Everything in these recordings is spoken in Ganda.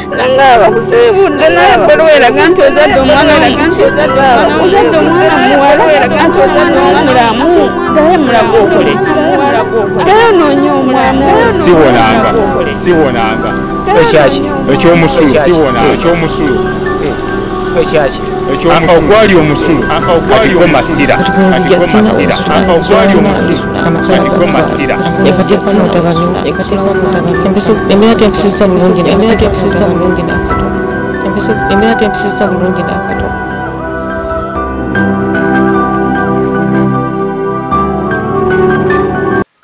Nanga bakusiibudde naye ebbaluwa eraga nti ozadde omwana mulamu. Ddayo mulago okole ki? Ddayo onoonye omwana. Siwonanga, siwonanga. Ekyaki? Ekyomusulo, siwonanga. Ekyomusulo. Ekyaki? Ekyomusulo. Ogwali omusulo. Kati gwo masira. Kati gwo masira. Ogwali omusulo. Kati gwo masira. Embeera tempisizza bulungi embeera tempisizza bulungi n'akato. Embeera tempisizza bulungi n'akato.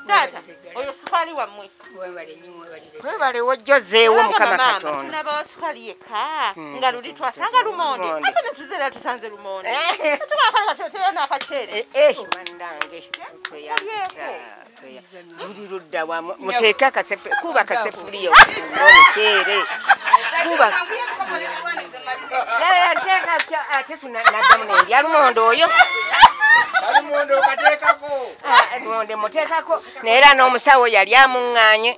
Taata, oyo sukaali wammwe. Mwebale wojjozeewo Mukama Katonda. Tunabawa sukaali yekka nga luli twasanga lumonde ate ne tuzeera tusanze lumonde. Tukaakala kati n'akaceere. Bannange tweyanziza. Luli ludda wamu muteeke akasefuli kuba akasefuli omuceere. Kuba nteeka ate tunaddamu nerya lumonde oyo. Lumonde okateekako. Lumonde muteekako naye n'omusawo yali amuŋŋaanye.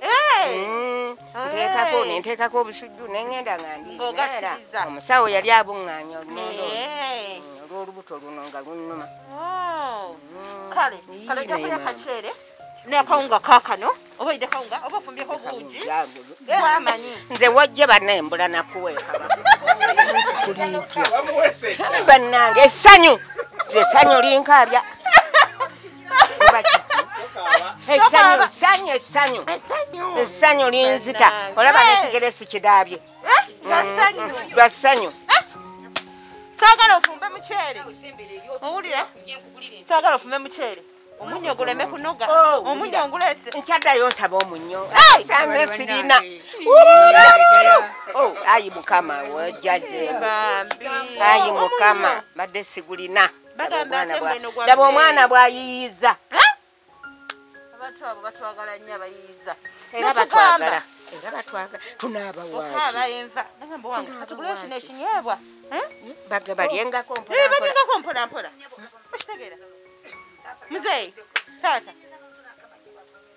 Nteekako nenteekako obusujju nengenda nga ndi. Omusawo yali abuŋŋaanye olumonde olw'olubuto luno nga lunnuma. Kale, kale ojja kulya kaceere n'akawunga kaakano oba oyidde kawunga oba ofumbyeko buugi wamanyi. Nze wajje bannembula nakuweeka. Kuli ntya? Bannange essanyu! Nze essanyu linkaabya. Essanyu, essanyu, essanyu. Essanyu linzita. Olaba n'ekigere sikidaabye. Lwa ssanyu. Saagala ofumbe muceere. Owulira? Saagala ofumbe muceere. Omunnyo guleme kunoga. Omunnyo nguleese. Nkyaddayo nsaba omunnyo. Sanze sirina. Ayi Mukama wojjazeewo. Ayi Mukama mbadde sigulina. Laba omwana bw'ayiiyiza. Abantu abo batwagala nnyo abayiiyiza. Era batwagala. Era batwagala. Tunaaba waaki? Okaaba enva. Nagamba wange katuguleyo kino ekinyeebwa. Balyengako mpola mpola. Balyengako mpola mpola. Okitegeera? Muzeeyi, taata.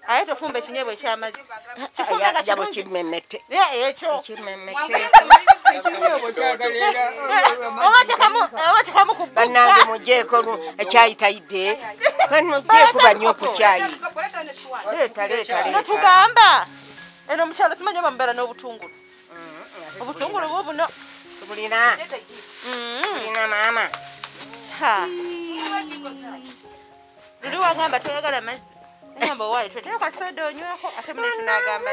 Aye tofumba ekinyeebwa eky'amazzi. Kifumbe nga Jabo kirungi. Kimmemmette. Ekyo. Kimmemmette. Oba tekamu ku Bannange mugyeeko ekyayi tayidde. Mugyeeko banywe ku kyayi. Leeta, leeta, leeta. Netugamba. Eno mukyalo simanyi oba mubeera n'obutungulu. Obutungulu buubuno. Tubulina. Tulina maama. Luli wagamba toyagala mazzi. Ngamba owaayi tweteyo kasoda onyweko ate mune tunaagamba.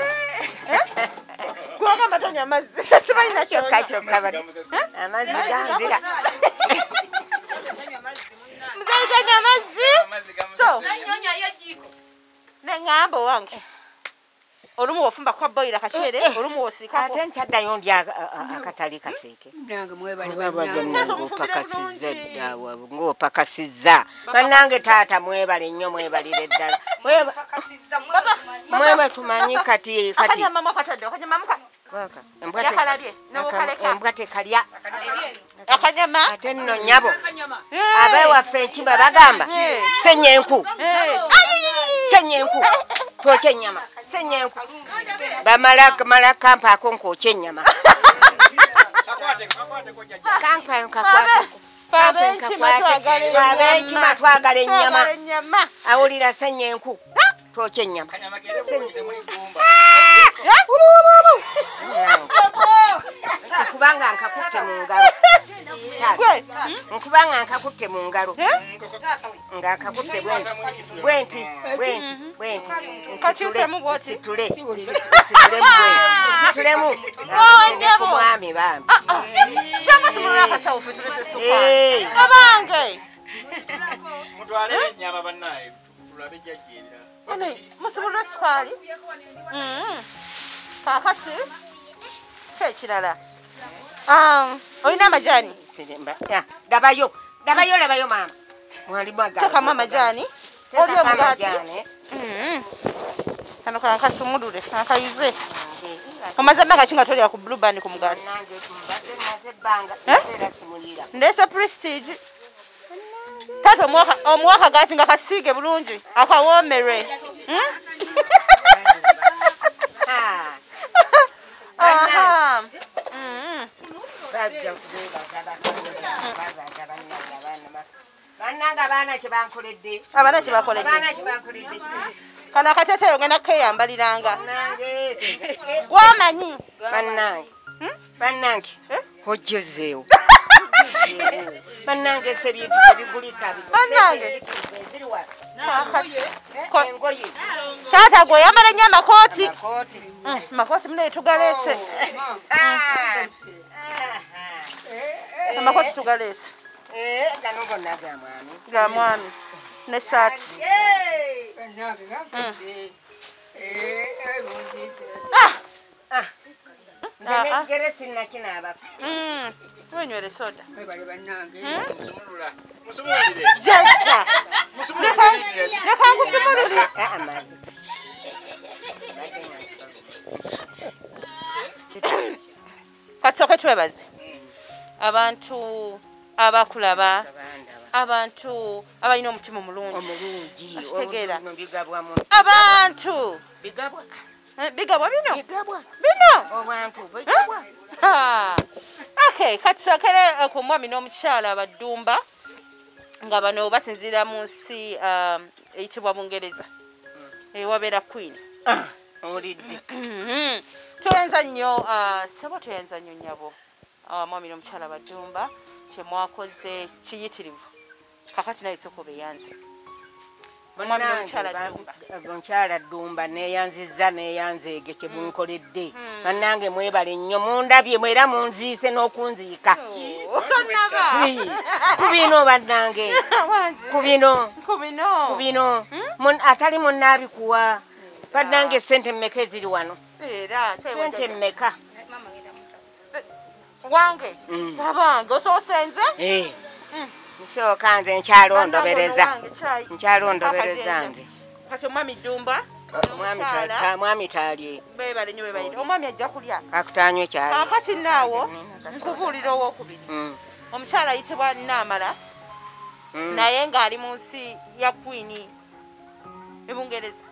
Gwagamba tonywa amazzi. Simanyi nakyo. Kyokka kyokka amazzi ganzira. Muzeeyi tonywa amazzi. So, neŋŋamba owange. Olumu wofumba kwa boyira kaceere, olumu wosiikako. Ate nkyaddayo ndya akatali kasiike. Ng'opakasizza dda, ng'opakasizza. Bannange taata mwebale nnyo mwebalire ddala. Mweba tumanyi kati kati. Akanyama mwakatadde, akanyama yakalabye, n'okaleka. Embwa tekalya. Akanyama. Ate nno nnyabo. Abewaffe enkima bagamba senya enku. Senya enku. Twokye ennyama. Senya enku. Bamala mala kampaako nkwokye ennyama. Kampa nkakwate. Ab'enkima twagala ennyama. Awulira senya enku. Twokye ennyama. Nkubanga nkakutte mu ngalo. Nkubanga nkakutte mu ngalo. Nga nkakutte bwenti. Bwenti, bwenti, bwenti. Kakyusemu bw'oti. Situle. Situlemu bwenti. Situlemu. Ku mwami bambi. Jangu sumulula akasawo ffe tulese sukaali. Abange. Mutwale ennyama bannaye tulabe jjajja ebirala. Musumulule sukaali. Kaakati ki ekirala? Olina amajaani? Labayo, labayo, labayo maama. Mwalimu agamba. Teekamu amajaani. Oli omugaati. Kano kankasumulule, kankayuze. Omaze ebbanga ki nga tolya ku Blue Band ku mugaati? Ndeese Prestige. Taata omuwa akagaati nga kasiige bulungi, akawoomerwe. Era bannange abaana kye bankoledde. Abaana kye bakoledde. Abaana kye bankoledde. Kano akateeteeyi ogenda kukeyambaliranga. Wamanyi. Bannange. Bannange. Ojjozeewo. Bannange se ebintu tebigulika. Bannange. Engoye. Taata gwe oyambala nnyo amakooti. Amakooti munaye tugaleese. Amakooti tugaleese. Gano gonna ga mwami. Ga mwami. N'essaati. Nze n'ekigere sinnakinaabako. Wenywere soda. Musumulule. Jjajja. Leka nkusumulule. Amazzi. Katusooke twebaze abantu abakulaba, abantu abalina omutima omulungi. Okitegeera. Abantu bigabwa bino. Bino. Bigabwa. Okay, katusookere ku mwami n'omukyala Abaddumba nga bano basinziira mu nsi eyitibwa Bungereza. Ewabeera Queen. Owulidde. Tweyanza nnyo ssebo, tweyanza nnyo nnyabo. Mwami n'omukyala Abaddumba kye mwakoze kiyitirivu. Kakati naye sooka obeeyanze. Mwami n'omukyala Ddumba. Omukyala Ddumba neeyanzizza neeyanzeege kye munkoledde. Bannange mwebale nnyo, mundabye era munziise n'okunziika. Tonnaba. Ku bino bannange. Ku bino. Ku bino. Ku bino. Atali munnaabikuwa. Bannange ssente mmeka eziri wano? Era ssente mmeka? Wange. Abange osoose nze? Nsooka nze nkyalondobereza. Nkyalondobereza nze. Kati omwami Ddumba, mwami taalye. Beebale nnyo beebalire. Omwami ajja kulya. Akutaanywe kyali. Kaakati naawo nkubuulira owookubiri. Omukyala ayitibwa Naamala naye ng'ali mu nsi ya Queen e Bungereza.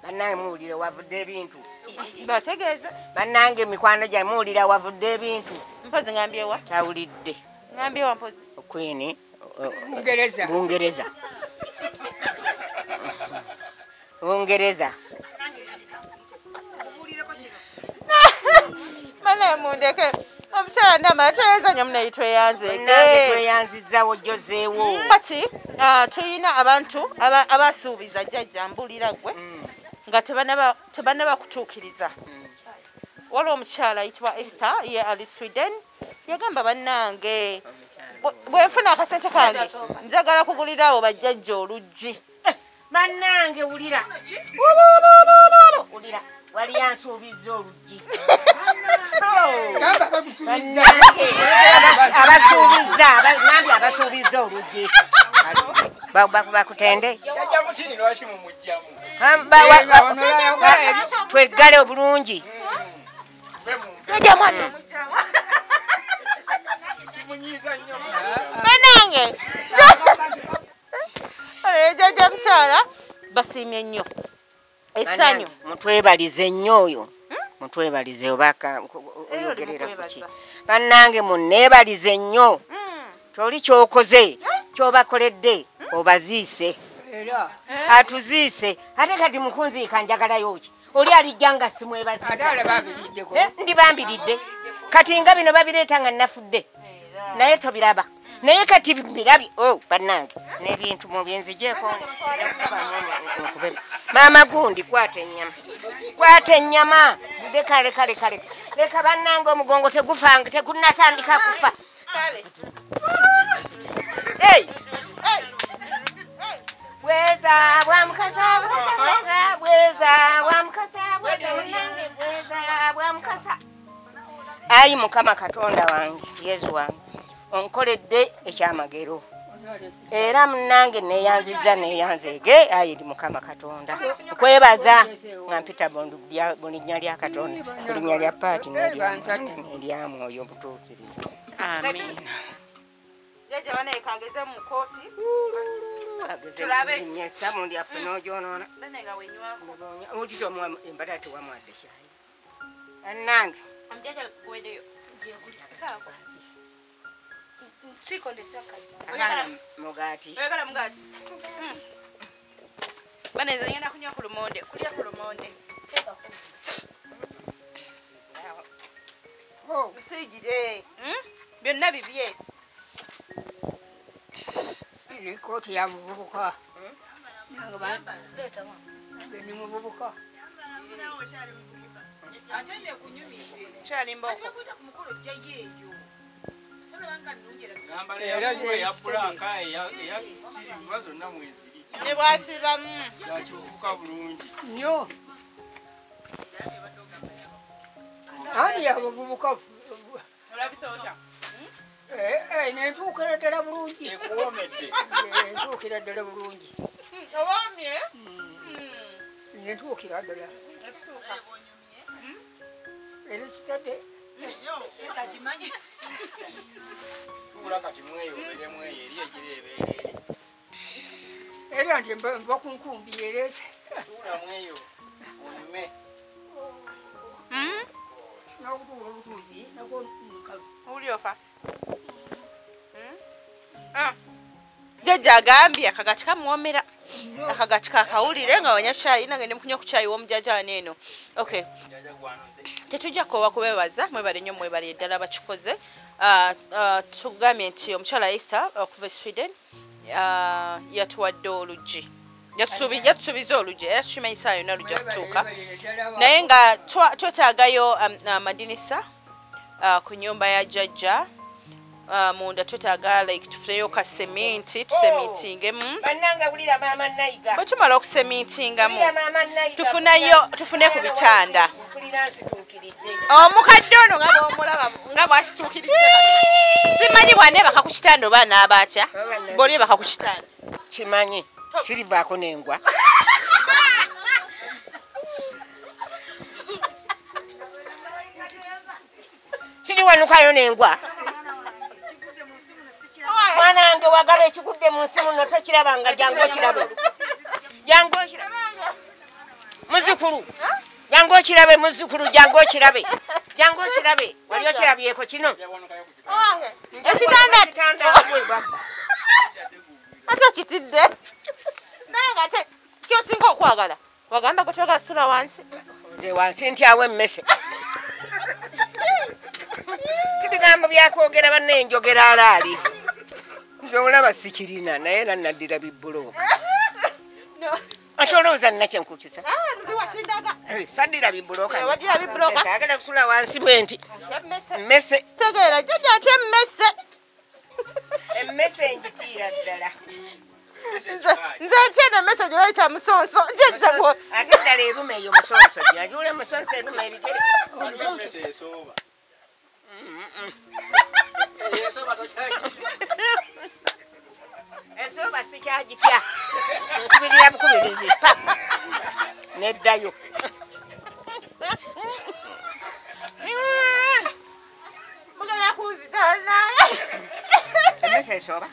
Bannange muwulira wavudde ebintu. Bategeeze. Bannange mikwano gyange muwulira wavudde ebintu. Mpozi ngambye wa? Tawulidde. Ngambye wa mpozi? Queen Bungereza. Bungereza. Bungereza. Bannange mundeke. Omukyala Naamala tweyanza nnyo munaye tweyanzeege. Bannange tweyanzizza ojjozeewo. Kati tulina abantu abasuubiza jjajja mbulira ggwe nga tebannaba kutuukiriza. Waliwo omukyala ayitibwa Esther ye ali Sweden yagamba bannange bwe nfuna akasente kange njagala kugulira abo bajjajja oluggi. Bannange wulira. Wulira. Wali yansuubizza oluggi. Abasuubizza, ngambye abasuubizza oluggi. Bakutende. Tweggale obulungi. Bannange. Jjajja mukyala basiimye nnyo. Essanyu. Mutwebalize nnyo oyo. Mutwebalize obaka oyogerera ku ki. Bannange munneebalize nnyo. Toli ky'okoze, ky'obakoledde, obaziise. Atuziise. Ate kati mukunziika njagalayo ki? Oli alijja nga simwebaziza. Ndibambiridde. Kati nga bino babireeta nga nnafudde. Naye tobiraba. Naye kati mbirabye. Oh, bannange. N'ebintu mubinzigyeko. Maama gundi kwata ennyama. Kwata ennyama. Leka leka leka leka. Leka bannange omugongo tegufanga tegunnatandika kufa. Hey! Bweza bwa mukasa bweza bweza bwa mukasa bweza bannange bweza bwa mukasa. Ayi Mukama Katonda wange, Yesu wange, onkoledde ekyamagero. Era munnange neeyanzizza neeyanzeege ayi Mukama Katonda. Nkwebaza nga mpita mu linnya lya Katonda, mu linnya lya Paati n'erya Mwoyo Omutuukirivu. Amiina. Jjajja banaye kangeze mu kkooti. Tulabe. Essamu lyaffe n'ogyonoona. Bane nga wenywako. Otito embata tewamuwadde kyayi. Bannange. Jjajja weddeyo. Mugati. Oyagala mugati. Bana nze ngenda kunywa ku lumonde, kulya ku lumonde. Nsiigire. Byonna bibye. Eno kkooti ya muvubuka. Nange ni muvubuka. Ate nekunyumidde. Kyali mboko. Ate bakuyita ku mukolo ojjayo eyo. Ne bwasibamu. Nnyo. Ani ya muvubuka. Olabise otya? Nentuukira ddala bulungi. Nentuukira ddala bulungi. Owoomye? Nentuukira ddala. Era sitadde. Era nti nva ku nkumbi ereese. N'okutuula obutuuzi nakwo nkalu. Owulira ofa? Jjajja agambye akagaati kamuwoomera. Akagaati kakawulire nga wanywa caayi nange ndi mu kunywa ku caayi w'omujjajja wano eno. Okay. Tetujja kukoowa kubeebaza, mwebale nnyo mwebale ddala bakikoze. Tugambye nti omukyala Esther okuva e Sweden yatuwadde oluggi. Yatusuubiza oluggi era tukimanyi ssaawa yonna lujja kutuuka. Naye nga twetaagayo amadinisa ku nnyumba ya jjajja. Munda twetaaga like tufuneyo ka seminti tusemintingemu. Bannange wulira maama Nayiga. Bwe tumala okusemintingamu tufunayo tufune ku bitanda. Omukadde ono nga bw'omulaba nga bw'asituukiridde simanyi bw'aneebaka ku kitanda oba anaaba atya bw'olyebaka ku kitanda. Kimanyi sirivaako n'engwa. Siriwanukayo n'engwa. Mwana wange wagala ekigudde mu nsi muno tokirabanga jangu okirabe. Jangu okirabe. Muzzukulu. Jangu okirabe muzzukulu jangu okirabe. Jangu okirabe. Wali okirabyeko kino? Ekitanda. Ate okitidde. Naye ng'ate ky'osinga okwagala. Wagamba gwe toyagala kusula wansi. Nze wansi ntyawo emmese. Si bigambo byakwogera banne njogera alaali. Nze olaba sikirina naye era naddira bibbulooka. Ate olowooza nina kye nkukkisa? Saddira bibbulooka. Saagala kusula wansi bwe nti. Mmese. Tegeera jjajja ate emmese. Emmese ngitiira ddala. Nze ntya eno emmese gye bayita musonso. Jjajja bwo. Ate ddala eruma eyo musonso. Yajuula musonso eruma ebigere. Emmese esooba. Esooba sikyagitya. Nkubirira bukubirizi pa. Neddayo. Mugenda kunzita naye. Emmese esooba?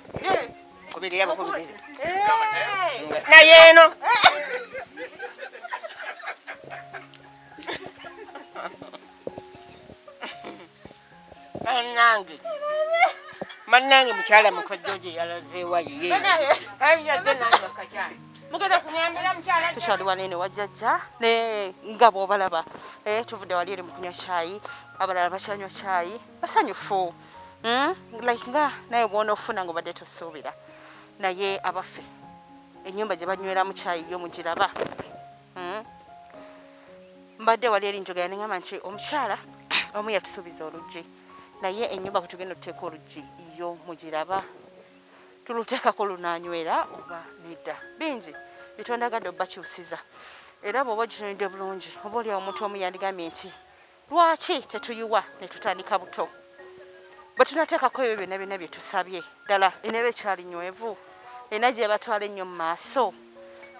Nkubirira bukubirizi. Naye eno. Bannange. Bannange mukyala mukojjo gye yalazeewa ye. Tukyali wano eno wa jjajja ne nga bw'obalaba tuvudde wali eri mu kunywa caayi, abalala bakyanywa caayi basanyufu. Like nga naye bw'onoofuna ng'obadde tosuubira. Naye abaffe ennyumba gye banyweramu caayi yo mugiraba. Mbadde wali eri njogera ne ŋŋamba nti omukyala omu yatusuubiza oluggi. Naye ennyumba kwe tugenda otuteeka oluggi yo mugiraba. Tuluteekako lunaanywera oba nedda. Bingi bitondagadde obbakyusiza. Era bw'oba ogitunulidde bulungi oba oliawo omuntu omu yandigambye nti lwaki tetuyiwa ne tutandika buto. Bwe tunateekako ebyo byonna byonna bye tusabye ddala eneeba ekyali nywevu erina gye batwala ennyo mu maaso.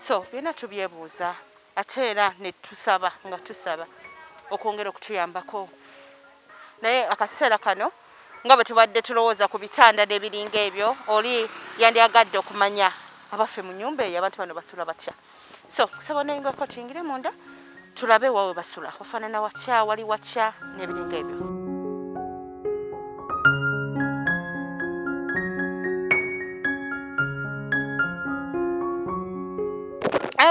So byonna tubyebuuza ate era ne tusaba nga tusaba okwongera okutuyambako. Naye akaseera kano nga bwe tubadde tulowooza ku bitanda n'ebiringa ebyo oli yandyagadde okumanya abaffe mu nnyumba eyo abantu bano basula batya. So kusaba nayingako tuyingire munda tulabe wawe basula wafaanana watya wali watya n'ebiringa ebyo.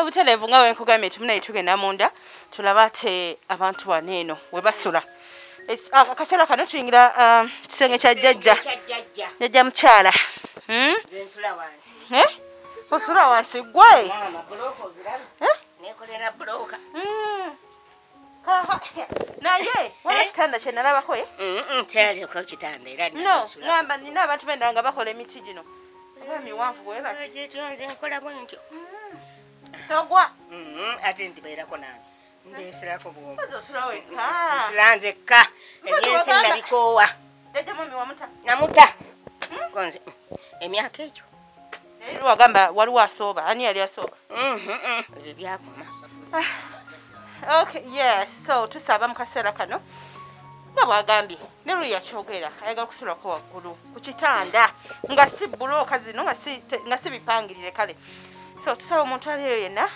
Butereevu nga wenkugambye nti munaye tugenda munda tulaba ate abantu wano eno we basula. Akaseera kano tuyingira kisenge kya jjajja. Jjajja mukyala. Nze nsula wansi. Osula wansi gwe? Nekolera bulooka. Naye waliwo kitanda kye nalabako Kyaleko kitanda era No, ngamba nina abantu benda nga bakola emiti gino. Oba emiwanvu bwe bati. Nze nkola bwe ntyo. Togwa. Ate ndibeerako nange. Mbeeserako bw'omu. Osula wekka. Nsula nzekka. Ebyensi nabikoowa. Jjajja mwami wamuta? Namuta. Konze emyaka egyo. Naye wagamba waliwo asooba. Ani yali asooba? Ebyo byakoma. Okay, yeah, so tusaba mu kaseera kano nga bw'agambye ne luli yakyogera ayagala kusulako waggulu ku kitanda nga si bulooka zino nga si bipangirire kale. So tusaba omuntu ali eyo yenna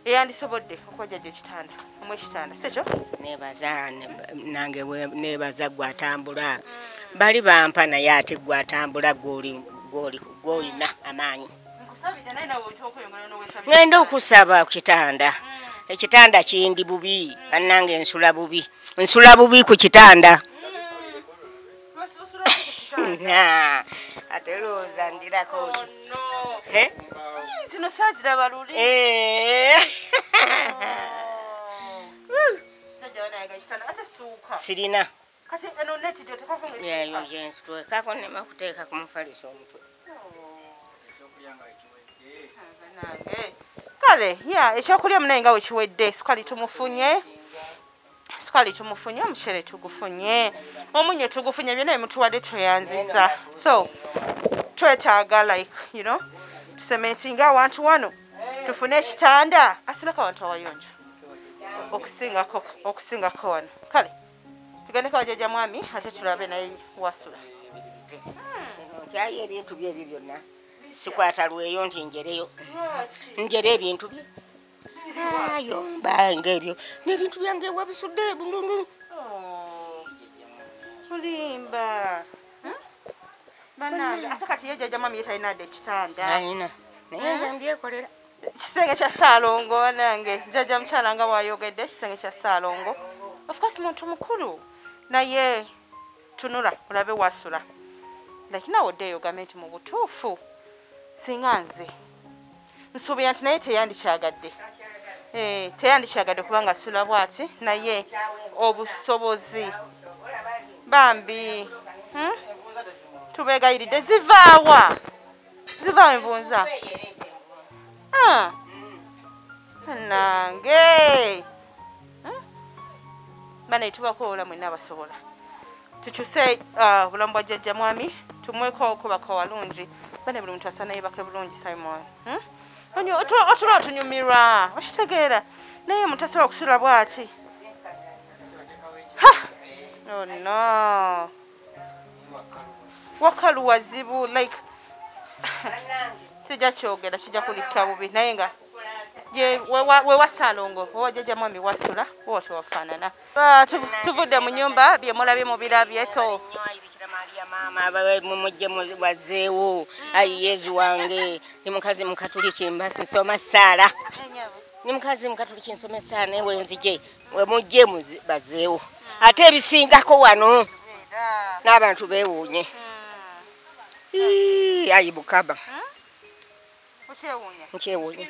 eyandisobodde okuwa jjajja ekitanda omu ekitanda si ekyo? Neebaza nange neebaza gwe atambula. Bali bampa naye ate gwe atambula gw'olina amaanyi. Nkusabidde naye nawe okyokweyongera n'owesabira. Ngenda okusaba ku kitanda. Ekitanda kindi bubi, bannange nsula bubi. Nsula bubi ku kitanda. Ate lowooza ndirako ki? Zino saaziraba luli. Ate ssuuka. Sirina. Kati eno neti gy'oteekako ng'essuuka. Eyo gye nteekako nneme kuteeka ku mufaliso omutwe. Kale, yeah, ekyokulya munaye nga wekiwedde, sukali tumufunye, omuceere tugufunye, omunye tugufunye, byonna byemutuwadde tweyanzizza. So, twetaaga like, you know, tusementinga awantu wano, tufune ekitanda, asulako awantu awayonjo, okusingako wano. Kale, tugendeko wajjajja mwami, ate tulabe naye wasula. Nkyayo ebintu bye ebyo byonna. Sikwata lweyo nti njereyo. Njere ebintu bye. Ayo mbange ebyo. N'ebintu byange wabisudde bulungu. Tulimba. Bannange ate kati ye jjajja mwami ye talina dde ekitanda. Alina. Naye nze mbyekolera. Kisenge kya Ssaalongo bannange. Jjajja mukyala nga bw'ayogedde kisenge kya Ssaalongo. Of course muntu mukulu. Naye tunula olabe wasula. Like naawe oddeeyo ogambe nti mu butuufu singa nze nsuubira nti naye teyandikyagadde. Teyandikyagadde kubanga asula bw'ati naye obusobozi bambi tubeegayiridde zivaawa envunza. Nange bane tubakoola mwenna abasobola tukyuse obulamu bwa jjajja mwami tumweko okubaka walungi bane buli muntu asaana yeebake bulungi Simon. Otula otunyumirwa okitegeera naye omuntu asobola okusula bw'ati. Oh no, wakalu wazibu like sijja kyogera kijja kulikka bubi naye nga wewa Ssaalongo wewa jjajja mwami wasula wo tewafaanana. Tuvudde mu nnyumba bye mulabye mubirabye so Maama mumujje wazeewo. Ayi Yezu wange ndi mukazi mukatuliki nsoma ssaala. Ndi mukazi mukatuliki nsoma essaala naye wenzije mujje bazeewo. Ate ebisingako wano n'abantu beewuunye. Ayi Bukaba. Nkyewuunya.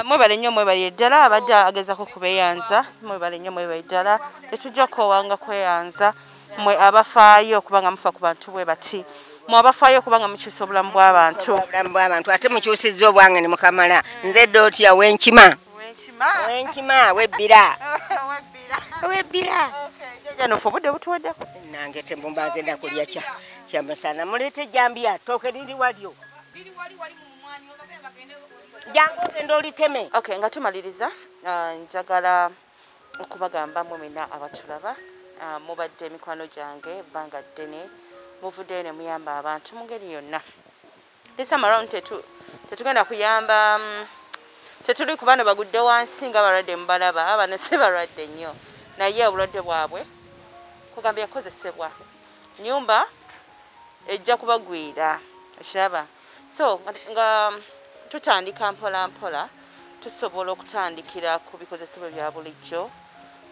Mwebale nnyo mwebale ddala abadde agezaako kubeeyanza mwebale nnyo mwebale ddala tetujja kukowanga kweyanza mwe abafaayo kubanga mufa ku bantu bwe bati mwe abafaayo kubanga mukyusa obulamu bw'abantu. Obulamu bw'abantu ate mukyusizza obwange ne mukamala. Nze Dotya w'enkima. W'enkima webbira. Webbira. Jjajja noffe obudde butuweddeko. Nange tembumbaze nakulya kyamusana muleete ejjambiya ttooke liri walyo. Jangu ogenda oliteme. Okay, nga tumaliriza njagala okubagamba mmwe mwenna abatulaba mubadde emikwano gyange ebbanga ddene muvuddeyo ne muyamba abantu mu ngeri yonna. This time around tetugenda kuyamba tetuli ku bano bagudde wansi nga balwadde mubalaba bano si balwadde nnyo naye obulwadde bwabwe kugamba yakozesebwa nnyumba ejja kubagwira okiraba. So nga Tutandika mpola mpola, tusobola okutandikira ku bikozesebwa bya bulijjo.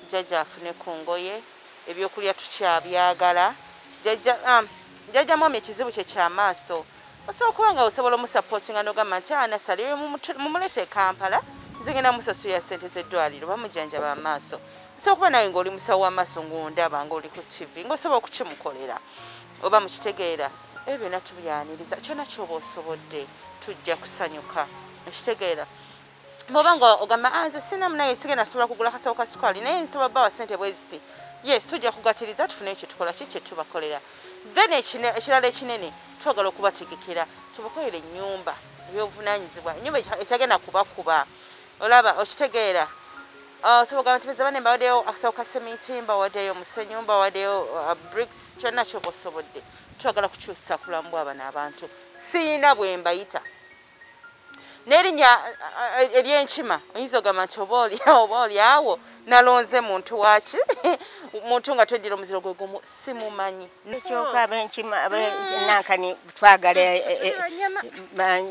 Jjajja afune ku ngoye, ebyokulya tukyabyagala. Jjajja mwami ekizibu kye ky'amaaso. Osobola okuba nga osobola omusapootinga n'ogamba nti Nasali mumulete e Kampala, nze ngenda musasulira ssente z'eddwaliro bamujjanjaba amaaso. Osobola okuba nawe ng'oli musawo w'amaaso ng'ondaba ng'oli ku TV ng'osobola okukimukolera oba mukitegeera. Ebyo byonna tubyaniriza, kyonna ky'oba osobodde tujja kusanyuka. Okitegeera? Bw'oba nga ogamba nze sina munaye sigenda sobola kugula kasawo ka sukaali naye nsobola bbawa ssente bwe ziti, yes, tujja kugatiriza tufune ekyo tukola ki kye tubakolera. Then ekirala ekinene twagala okubategekera tubakolere ennyumba ey'obuvunaanyizibwa, ennyumba etagenda kubakuba. Olaba, okitegeera? Osobola ogamba nti bane mbawaddeyo akasawo ka seminti, mbawaddeyo omusenyu, mbawaddeyo bricks, kyonna ky'oba osobodde. Twagala kukyusa bulamu bw'abano abantu. Siyina bwe mbayita. N'erinnya ery'enkima oyinza ogamba nti oba oli awo nalonze muntu waki muntu nga tweddira omuziro gwe gumu simumanyi. Ekyoka ab'enkima nankani twagala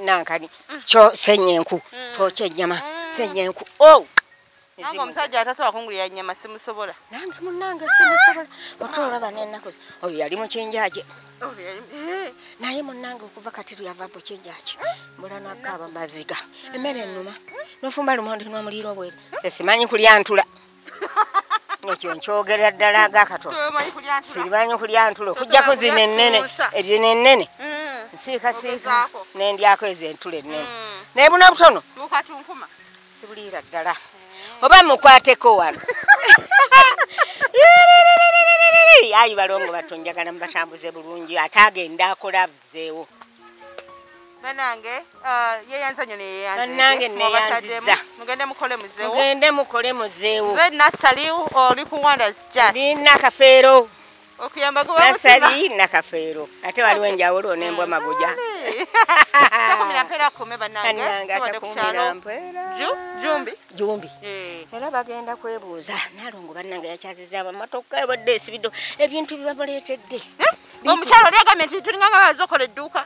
nankani kyo sennyenku twokya ennyama sennyenku. Nange omusajja atasobola kungulira nnyama simusobola. Nange munnange simusobola. Otu olaba n'ennaku oyo yali mukinjaje. Naye munnange okuva kati lwe yava bukinjaje mbula nakaaba maziga. Emmere ennuma n'ofumba lumonde n'omuliiro obwere. Nze simanyi kulya ntula. Ekyo nkyogera ddala nga Katonda. Simanyi kulya ntula okuggyako zino ennene zino ennene. Nsiikasiika ne ndyako ezo entula ennene. Naye buno obutono sibuliira ddala. Oba mukwateko wano. Ayi balongo bato njagala mubatambuze bulungi ate agenda akola avzeewo. Banange yeyanza nnyo neyeyanze. Bannange neyanziza. Mugende mukole muzeewo. Mugende mukole muzeewo. Nze Nasali oli ku Wonders Just. Ndi Nakafeero. Okuyamba guba mutima. Nasali Nakafeero. Ate waliwo enjawulo n'embwa maguja. Takumira mpeera kume bannange. Tubadde ku kyalo. Jumbi. Jumbi. Era bagenda kwebuuza. Nalongo bannange yakyazizza amamotoka ebadde esibidde ebintu bibamuleetedde. Omukyalo oli agambye nti tulinga nga baze okola edduuka.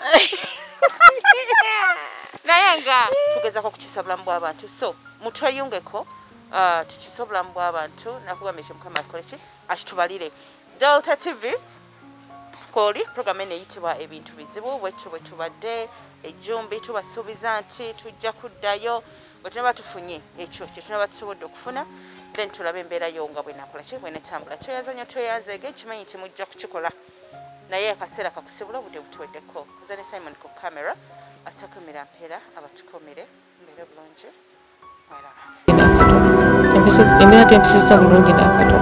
Naye nga tugezaako okukyusa obulamu bw'abantu. So mutweyungeko tukyuse obulamu bw'abantu nakugambye ekyo Mukama akole ki akitubalire. Delta TV koli program eno eyitibwa Ebintu Bizibu. Bwettu bwe tubadde ejjumbi tubasuubiza nti tujja kuddayo bwe tunaba tufunye ekyo kye tunaba tusobodde okufuna, then tulabe embeera yo nga bwenakola ki bwenetambula. Tweyanza nnyo tweyanzeege, nkimanyi nti mujja kukikola naye akaseera kakusibula obudde butuweddeko. Koza ne Simon ku camera atakumira mpeera abatukumire mbeere bulungi mweraba. Embeera tempisizza bulungi n'akatono.